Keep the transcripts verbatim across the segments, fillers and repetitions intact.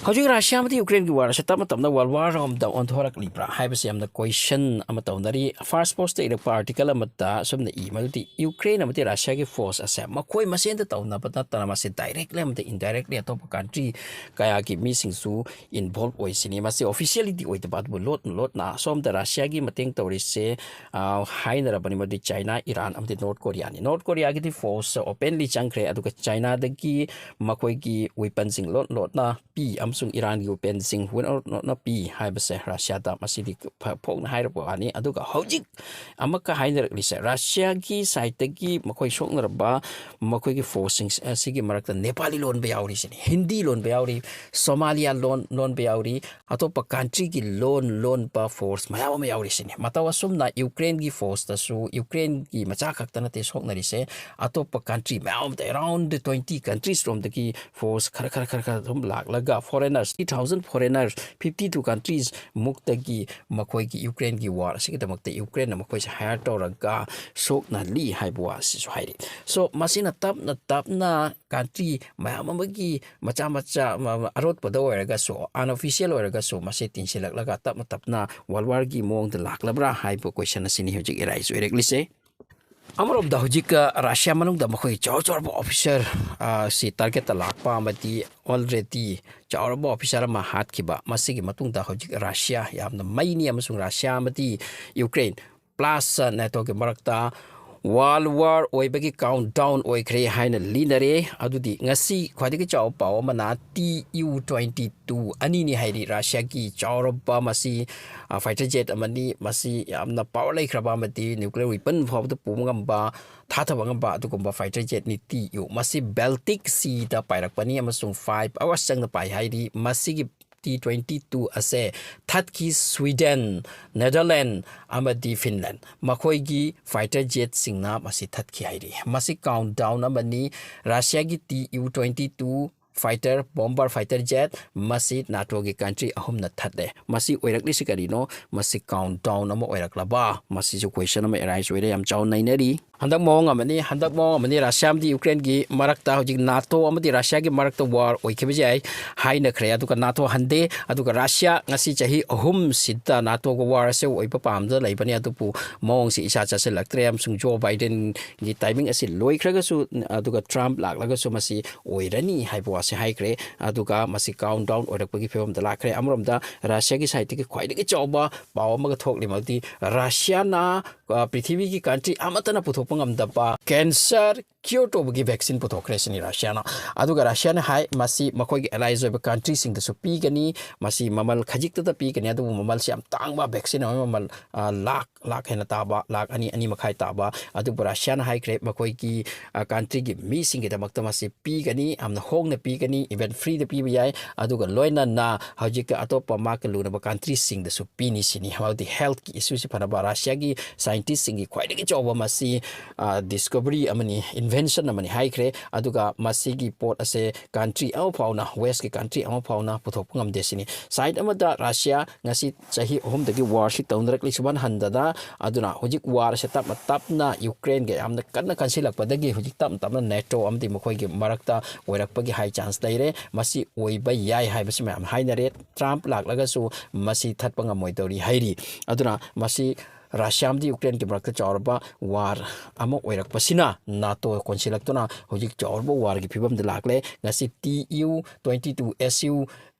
ꯍꯧꯖꯤꯛ ꯔꯁꯤꯌꯥ ꯑꯃꯗꯤ ꯌꯨꯀ꯭ꯔꯦꯟꯒꯤ ꯋꯥꯔ ꯑꯁꯦ ꯇꯞꯅ ꯇꯞꯅ ꯋꯥꯔꯜ ꯋꯥꯔ ꯑꯃꯗ ꯑꯣꯟꯊꯣꯔꯛꯂꯤꯕ꯭ꯔꯥ ꯍꯥꯏꯕꯁꯤ ꯌꯥꯝꯅ ꯀꯣꯏꯁꯟ ꯑꯃ ꯇꯧꯅꯔꯤ꯫ ꯐꯥꯔꯁ ꯄꯣꯁꯇ ꯏꯔꯛꯄ ꯑꯥꯔꯇꯤꯀꯜ ꯑꯃꯗ ꯑꯁꯨꯝꯅ ꯏ ꯃꯗꯨꯗꯤ, ꯌꯨꯀ꯭ꯔꯦꯟ ꯑꯃꯗꯤ ꯔꯁꯤꯌꯥꯒꯤ ꯐꯣꯔꯁ ꯑꯁꯦ ꯃꯈꯣꯏ ꯃꯁꯦꯟꯗ ꯇꯧꯅꯕ ꯅꯠꯇꯅ ꯃꯁꯤ ꯗꯥꯏꯔꯦꯛꯂꯤ ꯑꯃꯗꯤ ꯏꯟꯗꯥꯏꯔꯦꯛꯂꯤ ꯑꯇꯣꯞꯄ ꯀꯟꯇ꯭ꯔꯤ ꯀꯌꯥꯒꯤ ꯃꯤꯁꯤꯡꯁꯨ ꯏꯟꯚꯣꯜꯕ ꯑꯣꯏꯁꯤꯅꯤ꯫ ꯃꯁꯤ ꯑꯣꯐꯤꯁꯤꯌꯦꯜꯂꯤꯗꯤ ꯑꯣꯏꯗꯕ, ꯑꯗꯨꯕꯨ ꯂꯣꯠꯅ ꯂꯣꯠꯅ ꯑꯁꯣꯝꯗ ꯔꯁꯤꯌꯥꯒꯤ ꯃꯇꯦꯡ ꯇꯧꯔꯤꯁꯦ, ꯑ, ꯍꯥꯏꯅꯔꯕꯅꯤ, ꯃꯗꯨꯗꯤ ꯆꯥꯏꯅꯥ, ꯏꯔꯥꯟ ꯑꯃꯗꯤ ꯅꯣꯔꯠ ꯀꯣꯔꯤꯌꯥꯅꯤ꯫ ꯅꯣꯔꯠ ꯀꯣꯔꯤꯌꯥꯒꯤꯗꯤ ꯐꯣꯔꯁ ꯑꯣꯄꯦꯟꯂꯤ ꯆꯪꯈ꯭ꯔꯦ, ꯑꯗꯨꯒ ꯆꯥꯏꯅꯥꯗꯒꯤ ꯃꯈꯣꯏꯒꯤ ꯋꯤꯄꯟꯁꯤꯡ ꯂꯣꯠ ꯂꯣꯠꯅ ꯄꯤ ꯑꯃꯁꯨꯡ ꯏꯔꯥꯟꯒꯤ ꯋꯤꯄꯟꯁꯤꯡ ꯂꯣꯠ ꯂꯣꯠꯅ ꯄꯤ ꯍꯥꯏꯕꯁꯦ ꯔꯁꯤꯌꯥꯗ ꯃꯁꯤꯗꯤ ꯐ-, ꯐꯣꯡꯅ ꯍꯥꯏꯔꯕ ꯋꯥꯅꯤ꯫ ꯑꯗꯨꯒ ꯍꯧꯖꯤꯛ ꯑꯃꯛꯀ ꯍꯥꯏꯅꯔꯛꯂꯤꯁꯦ, ꯔꯁꯤꯌꯥꯒꯤ ꯁꯥꯏꯠꯇꯒꯤ ꯃꯈꯣꯏ ꯁꯣꯛꯅꯔꯕ ꯃꯈꯣꯏꯒꯤ ꯐꯣꯔꯁꯁꯤꯡ ꯑꯁꯤꯒꯤ ꯃꯔꯛꯇ ꯅꯦꯄꯥꯂꯤ ꯂꯣꯟꯕ ꯌꯥꯎꯔꯤꯁꯤꯅꯤ, ꯍꯤꯟꯗꯤ ꯂꯣꯟꯕ ꯌꯥꯎꯔꯤ, ꯁꯣꯃꯥꯂꯤꯌꯥ ꯂꯣꯟ ꯂꯣꯟꯕ ꯌꯥꯎꯔꯤ, ꯑꯇꯣꯞꯄ ꯀꯟꯇ꯭ꯔꯤꯒꯤ ꯂꯣꯟ ꯂꯣꯟꯕ ꯐꯣꯔꯁ ꯃꯌꯥꯝ ꯑꯃ ꯌꯥꯎꯔꯤꯁꯤꯅꯤ꯫ ꯃꯇꯧ ꯑꯁꯨꯝꯅ ꯌꯨꯀ꯭ꯔꯦꯟꯒꯤ ꯐꯣꯔꯁꯇꯁꯨ ꯌꯨꯀ꯭ꯔꯦꯟꯒꯤ ꯃꯆꯥ ꯈꯛꯇ ꯅꯠꯇꯦ ꯁꯣꯛꯅꯔꯤꯁꯦ, ꯑꯇꯣꯞꯄ ꯀꯟꯇ꯭ꯔꯤ ꯃꯌꯥꯝ ꯑꯃꯗ, ꯑꯦꯔꯥꯎꯟ ꯇ꯭ꯋꯦꯟꯇꯤ ꯀꯟꯇ꯭ꯔꯤꯁ ꯔꯣꯝꯗꯒꯤ ꯐꯣꯔꯁ ꯈꯔ ꯈꯔ ꯈꯔ ꯈꯔ ꯑꯗꯨꯝ ꯂꯥꯛꯂꯒ, foreigners three thousand foreigners fifty two countries ꯃꯨꯛꯇꯒꯤ ꯃꯈꯣꯏꯒꯤ ꯌꯨꯀ꯭ꯔꯦꯟꯒꯤ ꯋꯥꯔ ꯑꯁꯤꯒꯤꯗꯃꯛꯇ ꯌꯨꯀ꯭ꯔꯦꯟꯅ ꯃꯈꯣꯏꯁꯦ ꯍꯥꯌꯔ ꯇꯧꯔꯒ ꯁꯣꯛꯅꯍꯜꯂꯤ ꯍꯥꯏꯕ ꯋꯥ ꯑꯁꯤꯁꯨ ꯍꯥꯏꯔꯤ꯫ ꯁꯣ ꯃꯁꯤꯅ ꯇꯞꯅ ꯇꯞꯅ ꯀꯟꯇ꯭ꯔꯤ ꯃꯌꯥꯝ ꯑꯃꯒꯤ ꯃꯆꯥ ꯃꯆꯥ ꯃ-, ꯃ-, ꯑꯔꯣꯠꯄꯗ ꯑꯣꯏꯔꯒꯁꯨ, ꯑꯟꯑꯣꯐꯤꯁꯤꯌꯦꯜ ꯑꯣꯏꯔꯒꯁꯨ, ꯃꯁꯤ ꯇꯤꯟꯁꯤꯜꯂꯛꯂꯒ ꯇꯞꯅ ꯇꯞꯅ ꯋꯥꯔꯜ ꯋꯥꯔꯒꯤ ꯃꯑꯣꯡꯗ ꯂꯥꯛꯂꯕ꯭ꯔꯥ ꯍꯥꯏꯕ ꯀꯣꯏꯁꯟ ꯑꯁꯤꯅꯤ ꯍꯧꯖꯤꯛ ꯑꯦꯔꯥꯏꯁ ꯑꯣꯏꯔꯛꯂꯤꯁꯦ꯫ ꯑꯃꯔꯣꯝꯗ ꯍꯧꯖꯤꯛ, ꯑ, ꯔꯁꯤꯌꯥ ꯃꯅꯨꯡꯗ ꯃꯈꯣꯏꯒꯤ ꯆꯥꯎ ꯆꯥꯎꯔꯕ ꯑꯣꯐꯤꯁꯔ, ꯑ, ꯁꯤ ꯇꯥꯔꯒꯦꯠꯇ ꯂꯥꯛꯄ ꯑꯃꯗꯤ ꯑꯣꯜꯔꯦꯗꯤ ꯆꯥꯎꯔꯕ ꯑꯣꯐꯤꯁꯔ ꯑꯃ ꯍꯥꯠꯈꯤꯕ, ꯃꯁꯤꯒꯤ ꯃꯇꯨꯡꯗ ꯍꯧꯖꯤꯛ ꯔꯁꯤꯌꯥ ꯌꯥꯝꯅ ꯃꯩꯅꯤ ꯑꯃꯁꯨꯡ ꯔꯁꯤꯌꯥ ꯑꯃꯗꯤ ꯌꯨꯀ꯭ꯔꯦꯟ ꯄ꯭ꯂꯁ ꯅꯦꯇꯣꯒꯤ ꯃꯔꯛꯇ ꯋꯥꯔꯜ ꯋꯥꯔ ꯑꯣꯏꯕꯒꯤ ꯀꯥꯎꯟꯠ ꯗꯥꯎꯟ ꯑꯣꯏꯈ꯭ꯔꯦ ꯍꯥꯏꯅ ꯂꯤꯅꯔꯦ꯫ ꯑꯗꯨꯗꯤ ꯉꯁꯤ ꯈ꯭ꯋꯥꯏꯗꯒꯤ ꯆꯥꯎꯕ ꯄꯥꯎ ꯑꯃꯅ ꯇꯤ ꯌꯨ ꯇ꯭ꯋꯦꯟꯇꯤ ꯇꯨ ꯑꯅꯤꯅꯤ ꯍꯥꯏꯔꯤ꯫ ꯔꯁꯤꯌꯥꯒꯤ ꯆꯥꯎꯔꯕ ꯃꯁꯤ, ꯑ, ꯐꯥꯏꯇꯔ ꯖꯦꯠ ꯑꯃꯅꯤ꯫ ꯃꯁꯤ ꯌꯥꯝꯅ ꯄꯥꯋꯔ ꯂꯩꯈ꯭ꯔꯕ ꯑꯃꯗꯤ ꯅ꯭ꯌꯨꯀ꯭ꯂꯤꯌꯔ ꯋꯤꯄꯟ ꯐꯥꯎꯕꯗ ꯄꯨꯕ ꯉꯝꯕ, ꯊꯥꯊꯕ ꯉꯝꯕ ꯑꯗꯨꯒꯨꯝꯕ ꯐꯥꯏꯇꯔ ꯖꯦꯠꯅꯤ ꯇꯤ ꯌꯨ꯫ ꯃꯁꯤ ꯕꯦꯜꯇꯤꯛ ꯁꯤꯗ ꯄꯥꯏꯔꯛꯄꯅꯤ ꯑꯃꯁꯨꯡ ꯐꯥꯏꯚ ꯑꯋꯥꯔꯁ ꯆꯪꯅ ꯄꯥꯏ ꯍꯥꯏꯔꯤ꯫ ꯃꯁꯤꯒꯤ ꯇꯤ ꯇ꯭ꯋꯦꯟꯇꯤ ꯇꯨ ꯑꯁꯦ ꯊꯠꯈꯤ ꯁ꯭ꯋꯤꯗꯦꯟ, ꯅꯦꯗꯔꯂꯦꯟ ꯑꯃꯗꯤ ꯐꯤꯟꯂꯦꯟ꯫ ꯃꯈꯣꯏꯒꯤ ꯐꯥꯏꯇꯔ ꯖꯦꯠꯁꯤꯡꯅ ꯃꯁꯤ ꯊꯠꯈꯤ ꯍꯥꯏꯔꯤ꯫ ꯃꯁꯤ ꯀꯥꯎꯟꯠ ꯗꯥꯎꯟ ꯑꯃꯅꯤ꯫ ꯔꯁꯤꯌꯥꯒꯤ T U twenty two fighter, bomber fighter jet, ꯃꯁꯤ NATOꯒꯤ country ꯑꯍꯨꯝꯅ ꯊꯠꯂꯦ꯫ ꯃꯁꯤ ꯑꯣꯏꯔꯛꯂꯤꯁꯤ ꯀꯔꯤꯅꯣ? ꯃꯁꯤ countdown ꯑꯃ ꯑꯣꯏꯔꯛꯂꯕ? ꯃꯁꯤꯁꯨ question ꯑꯃ arise ꯑꯣꯏꯔꯦ, ꯌꯥꯝ ꯆꯥꯎꯅ ꯅꯩꯅꯔꯤ꯫ ꯍꯟꯗꯛ ꯃꯑꯣꯡ ꯑꯃꯅꯤ, ꯍꯟꯗꯛ ꯃꯑꯣꯡ ꯑꯃꯅꯤ, ꯔꯁꯤꯌꯥ ꯑꯃꯗꯤ ꯌꯨꯀ꯭ꯔꯦꯟꯒꯤ ꯃꯔꯛꯇ ꯍꯧꯖꯤꯛ NATO ꯑꯃꯗꯤ ꯔꯁꯤꯌꯥꯒꯤ ꯃꯔꯛꯇ war ꯑꯣꯏꯈꯤꯕ ꯌꯥꯏ ꯍꯥꯏꯅꯈ꯭ꯔꯦ꯫ ꯑꯗꯨꯒ NATO ꯍꯟꯗꯦ꯫ ꯑꯗꯨꯒ ꯔꯁꯤꯌꯥ ꯉꯁꯤ ꯆꯍꯤ ꯑꯍꯨꯝꯁꯤꯗ NATOꯒ war ꯑꯁꯦ ꯑꯣꯏꯕ ꯄꯥꯝꯗ ꯂꯩꯕꯅꯤ, ꯑꯗꯨꯕꯨ ꯃꯑꯣꯡꯁꯤ ꯏꯆꯥ ꯆꯥꯁꯤꯜꯂꯛꯇ꯭ꯔꯦ꯫ ꯑꯃꯁꯨꯡ ꯖꯣ ꯕꯥꯏꯗꯦꯟꯒꯤ timing ꯑꯁꯤ ꯂꯣꯏꯈ꯭ꯔꯒꯁꯨ, ꯑꯗꯨꯒ ꯇ꯭ꯔꯝꯞ ꯂꯥꯛꯂꯒꯁꯨ ꯃꯁꯤ ꯑꯣꯏꯔꯅꯤ ꯍꯥꯏꯕ ꯋꯥꯁꯦ ꯍꯥꯏꯈ꯭ꯔꯦ꯫ ꯑꯗꯨꯒ ꯃꯁꯤ countdown ꯑꯣꯏꯔꯛꯄꯒꯤ ꯐꯤꯕꯝꯗ ꯂꯥꯛꯈ꯭ꯔꯦ꯫ ꯑꯃꯔꯣꯝꯗ ꯔꯁꯤꯌꯥꯒꯤ sideꯇꯒꯤ ꯈ꯭ꯋꯥꯏꯗꯒꯤ ꯆꯥꯎꯕ ꯄꯥꯎ ꯑꯃꯒ ꯊꯣꯛꯂꯤ, ꯃꯗꯨꯗꯤ ꯔꯁꯤꯌꯥꯅ, ꯑ, ꯄ꯭ꯔꯤꯊꯤꯕꯤꯒꯤ country ꯑꯃꯠꯇꯅ ꯄꯨꯊꯣꯛꯄ ꯉꯝꯗꯕ cancer cure ꯇꯧꯕꯒꯤ vaccine ꯄꯨꯊꯣꯛꯈ꯭ꯔꯦ ꯁꯤꯅꯤ ꯔꯁꯤꯌꯥꯅ꯫ ꯑꯗꯨꯒ ꯔꯁꯤꯌꯥꯅ ꯍꯥꯏ, ꯃꯁꯤ ꯃꯈꯣꯏꯒꯤ allies ꯑꯣꯏꯕ countryꯁꯤꯡꯗꯁꯨ ꯄꯤꯒꯅꯤ, ꯃꯁꯤ ꯃꯃꯜ ꯈꯖꯤꯛꯇꯗ ꯄꯤꯒꯅꯤ, ꯑꯗꯨꯕꯨ ꯃꯃꯜꯁꯤ ꯌꯥꯝ ꯇꯥꯡꯕ vaccine ꯑꯃꯒꯤ ꯃꯃꯜ, ꯑ, ꯂꯥꯛ, ꯂꯥꯛ ꯍꯦꯟꯅ ꯇꯥꯕ, ꯂꯥꯛ ꯑꯅꯤ, ꯑꯅꯤ ꯃꯈꯥꯏ ꯇꯥꯕ꯫ ꯑꯗꯨꯕꯨ ꯔꯁꯤꯌꯥꯅ ꯍꯥꯏꯈ꯭ꯔꯦ, ꯃꯈꯣꯏꯒꯤ, ꯑ, countryꯒꯤ ꯃꯤꯁꯤꯡꯒꯤꯗꯃꯛꯇ ꯃꯁꯤ ꯄꯤꯒꯅꯤ, ꯌꯥꯝꯅ ꯍꯣꯡꯅ ꯄꯤꯒꯅꯤ, even freeꯗ ꯄꯤꯕ ꯌꯥꯏ꯫ ꯑꯗꯨꯒ ꯂꯣꯏꯅꯅ ꯍꯧꯖꯤꯛꯀꯤ ꯑꯇꯣꯞꯄ ꯃꯥꯒ ꯂꯨꯅꯕ countryꯁꯤꯡꯗꯁꯨ ꯄꯤꯅꯤ ꯁꯤꯅꯤ꯫ ꯍꯧꯖꯤꯛ healthꯀꯤ issueꯁꯤ ꯐꯅꯕ ꯔꯁꯤꯌꯥꯒꯤ scientistꯁꯤꯡꯒꯤ ꯈ꯭ꯋꯥꯏꯗꯒꯤ ꯆꯥꯎꯕ ꯃꯁꯤ, ꯑ, discovery ꯑꯃꯅꯤ, invention ꯑꯃꯅꯤ ꯍꯥꯏꯈ꯭ꯔꯦ꯫ ꯑꯗꯨꯒ ꯃꯁꯤꯒꯤ ꯄꯣꯠ ꯑꯁꯦ country ꯑꯃ ꯐꯥꯎꯅ, westꯀꯤ country ꯑꯃ ꯐꯥꯎꯅ ꯄꯨꯊꯣꯛꯄ ꯉꯝꯗꯦ ꯁꯤꯅꯤ꯫ Side ꯑꯃꯗ ꯔꯁꯤꯌꯥ ꯉꯁꯤ ꯆꯍꯤ ꯑꯍꯨꯝꯗꯒꯤ warꯁꯤ ꯇꯧꯅꯔꯛꯂꯤ ꯁꯨꯕꯟ ꯍꯟꯗꯅ꯫ ꯑꯗꯨꯅ ꯍꯧꯖꯤꯛ war ꯑꯁꯦ ꯇꯞꯅ ꯇꯞꯅ ꯌꯨꯀ꯭ꯔꯦꯟꯒ ꯌꯥꯝꯅ ꯀꯟꯅ ꯀꯟꯁꯤꯜꯂꯛꯄꯗꯒꯤ ꯍꯧꯖꯤꯛ ꯇꯞꯅ ꯇꯞꯅ NATO ꯑꯃꯗꯤ ꯃꯈꯣꯏꯒꯤ ꯃꯔꯛꯇ ꯑꯣꯏꯔꯛꯄꯒꯤ high chance ꯂꯩꯔꯦ꯫ ꯃꯁꯤ ꯑꯣꯏꯕ ꯌꯥꯏ ꯍꯥꯏꯕꯁꯤ ꯃꯌꯥꯝ ꯍꯥꯏꯅꯔꯦ꯫ ꯇ꯭ꯔꯝꯞ ꯂꯥꯛꯂꯒꯁꯨ ꯃꯁꯤ ꯊꯠꯄ ꯉꯝꯃꯣꯏꯗꯧꯔꯤ ꯍꯥꯏꯔꯤ꯫ ꯑꯗꯨꯅ ꯃꯁꯤ ꯔꯁꯤꯌꯥ ꯑꯃꯗꯤ ꯌꯨꯀ꯭ꯔꯦꯟꯒꯤ ꯃꯔꯛꯇ ꯆꯥꯎꯔꯕ war ꯑꯃ ꯑꯣꯏꯔꯛꯄꯁꯤꯅ NATO ꯀꯣꯟꯁꯤꯜꯂꯛꯇꯨꯅ ꯍꯧꯖꯤꯛ ꯆꯥꯎꯔꯕ warꯒꯤ ꯐꯤꯕꯝꯗ ꯂꯥꯛꯂꯦ꯫ ꯉꯁꯤ TU twenty two SU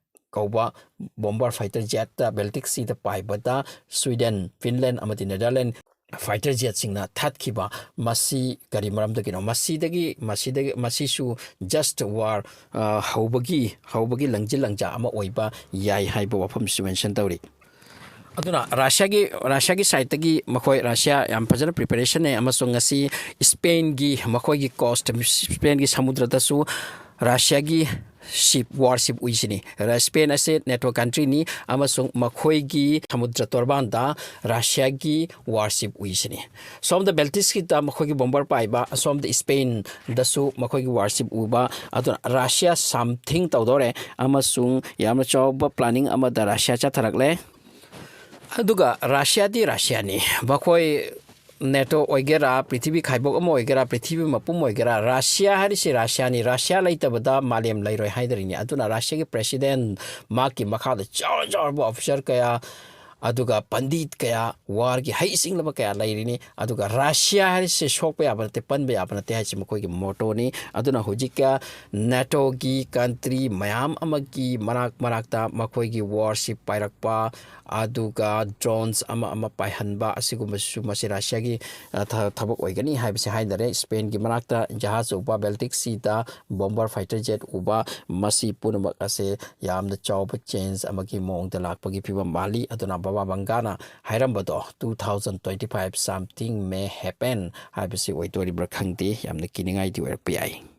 ꯀꯧꯕ bomber fighter jetꯇ Baltic Seaꯗ ꯄꯥꯏꯕꯗ Sweden, Finland ꯑꯃꯗꯤ Netherlands fighter jetꯁꯤꯡꯅ ꯊꯠꯈꯤꯕ꯫ ꯃꯁꯤ ꯀꯔꯤ ꯃꯔꯝꯗꯒꯤꯅꯣ? ꯃꯁꯤꯗꯒꯤ, ꯃꯁꯤꯗꯒꯤ, ꯃꯁꯤꯁꯨ just war, ꯑ, ꯍꯧꯕꯒꯤ, ꯍꯧꯕꯒꯤ ꯂꯪꯖꯤꯜ ꯂꯪꯖꯥ ꯑꯃ ꯑꯣꯏꯕ ꯌꯥꯏ ꯍꯥꯏꯕ ꯋꯥꯐꯝꯁꯤꯁꯨ mention ꯇꯧꯔꯤ꯫ ꯑꯗꯨꯅ ꯔꯁꯤꯌꯥꯒꯤ, ꯔꯁꯤꯌꯥꯒꯤ sideꯇꯒꯤ ꯃꯈꯣꯏ, ꯔꯁꯤꯌꯥ ꯌꯥꯝ ꯐꯖꯅ preparationꯅꯦ, ꯑꯃꯁꯨꯡ ꯉꯁꯤ Spainꯒꯤ ꯃꯈꯣꯏꯒꯤ coast, Spainꯒꯤ ꯁꯃꯨꯗ꯭ꯔꯗꯁꯨ ꯔꯁꯤꯌꯥꯒꯤ ꯁꯤꯞ, ꯋꯥꯔ ꯁꯤꯞ ꯎꯏꯁꯤꯅꯤ꯫ ꯔ-, ꯁ꯭ꯄꯦꯟ ꯑꯁꯦ ꯅꯦꯇꯣ ꯀꯟꯇ꯭ꯔꯤꯅꯤ ꯑꯃꯁꯨꯡ ꯃꯈꯣꯏꯒꯤ ꯁꯃꯨꯗ꯭ꯔ ꯇꯣꯔꯕꯥꯟꯗ ꯔꯁꯤꯌꯥꯒꯤ ꯋꯥꯔ ꯁꯤꯞ ꯎꯏꯁꯤꯅꯤ꯫ ꯁꯣꯝꯗ ꯕꯦꯜꯇꯤꯛꯁꯀꯤꯗ ꯃꯈꯣꯏꯒꯤ ꯕꯣꯝꯕꯔ ꯄꯥꯏꯕ, ꯑꯁꯣꯝꯗ ꯁ꯭ꯄꯦꯟꯗꯁꯨ ꯃꯈꯣꯏꯒꯤ ꯋꯥꯔ ꯁꯤꯞ ꯎꯕ, ꯑꯗꯨꯅ ꯔꯁꯤꯌꯥ something ꯇꯧꯗꯧꯔꯦ ꯑꯃꯁꯨꯡ ꯌꯥꯝꯅ ꯆꯥꯎꯕ planning ꯑꯃꯗ ꯔꯁꯤꯌꯥ ꯆꯠꯊꯔꯛꯂꯦ꯫ ꯑꯗꯨꯒ ꯔꯁꯤꯌꯥꯗꯤ ꯔꯁꯤꯌꯥꯅꯤ, ꯃꯈꯣꯏ ꯅꯦꯇꯣ ꯑꯣꯏꯒꯦꯔꯥ, ꯄ꯭ꯔꯤꯊꯤꯕꯤ ꯈꯥꯏꯕꯣꯛ ꯑꯃ ꯑꯣꯏꯒꯦꯔꯥ, ꯄ꯭ꯔꯤꯊꯤꯕꯤ ꯃꯄꯨꯝ ꯑꯣꯏꯒꯦꯔꯥ, ꯔꯁꯤꯌꯥ ꯍꯥꯏꯔꯤꯁꯤ ꯔꯁꯤꯌꯥꯅꯤ꯫ ꯔꯁꯤꯌꯥ ꯂꯩꯇꯕꯗ ꯃꯥꯂꯦꯝ ꯂꯩꯔꯣꯏ ꯍꯥꯏꯗꯔꯤꯅꯤ꯫ ꯑꯗꯨꯅ ꯔꯁꯤꯌꯥꯒꯤ ꯄ꯭ꯔꯦꯁꯤꯗꯦꯟ, ꯃꯍꯥꯛꯀꯤ ꯃꯈꯥꯗ ꯆꯥꯎꯔ ꯆꯥꯎꯔꯕ ꯑꯣꯐꯤꯁꯔ ꯀꯌꯥ, ꯑꯗꯨꯒ ꯄꯟꯗꯤꯠ ꯀꯌꯥ, ꯋꯥꯔꯒꯤ ꯍꯩ ꯁꯤꯡꯂꯕ ꯀꯌꯥ ꯂꯩꯔꯤꯅꯤ꯫ ꯑꯗꯨꯒ ꯔꯁꯤꯌꯥ ꯍꯥꯏꯔꯤꯁꯤ ꯁꯣꯛꯄ ꯌꯥꯕ ꯅꯠꯇꯦ, ꯄꯟꯕ ꯌꯥꯕ ꯅꯠꯇꯦ ꯍꯥꯏꯁꯤ ꯃꯈꯣꯏꯒꯤ ꯃꯣꯇꯣꯅꯤ꯫ ꯑꯗꯨꯅ ꯍꯧꯖꯤꯛꯀ ꯅꯦꯇꯣꯒꯤ ꯀꯟꯇ꯭ꯔꯤ ꯃꯌꯥꯝ ꯑꯃꯒꯤ ꯃꯅꯥꯛ ꯃꯅꯥꯛꯇ ꯃꯈꯣꯏꯒꯤ ꯋꯥꯔꯁꯤꯞ ꯄꯥꯏꯔꯛꯄ, ꯑꯗꯨꯒ ꯗ꯭ꯔꯣꯟꯁ ꯑꯃ ꯑꯃ ꯄꯥꯏꯍꯟꯕ ꯑꯁꯤꯒꯨꯝꯕꯁꯤꯁꯨ ꯃꯁꯤ ꯔꯁꯤꯌꯥꯒꯤ, ꯑ, ꯊ-, ꯊꯕꯛ ꯑꯣꯏꯒꯅꯤ ꯍꯥꯏꯕꯁꯤ ꯍꯥꯏꯅꯔꯦ꯫ ꯁ꯭ꯄꯦꯟꯒꯤ ꯃꯅꯥꯛꯇ ꯖꯍꯥꯖ ꯎꯕ, ꯕꯦꯜꯇꯤꯛ ꯁꯤꯗ ꯕꯣꯝꯕꯔ ꯐꯥꯏꯇꯔ ꯖꯦꯠ ꯎꯕ, ꯃꯁꯤ ꯄꯨꯝꯅꯃꯛ ꯑꯁꯦ ꯌꯥꯝꯅ ꯆꯥꯎꯕ ꯆꯦꯟꯖ ꯑꯃꯒꯤ ꯃꯑꯣꯡꯗ ꯂꯥꯛꯄꯒꯤ ꯐꯤꯕꯝ ꯃꯥꯜꯂꯤ꯫ ꯑꯗꯨꯅ ꯕꯕꯥ ꯕꯪꯒꯥꯅ ꯍꯥꯏꯔꯝꯕꯗꯣ, "Two thousand twenty-five something may happen" ꯍꯥꯏꯕꯁꯤ ꯑꯣꯏꯗꯣꯔꯤꯕ꯭ꯔꯥ ꯈꯪꯗꯦ꯫ ꯌꯥꯝꯅ ꯀꯤꯅꯤꯡꯉꯥꯏꯗꯤ ꯑꯣꯏꯔꯛꯄ ꯌꯥꯏ꯫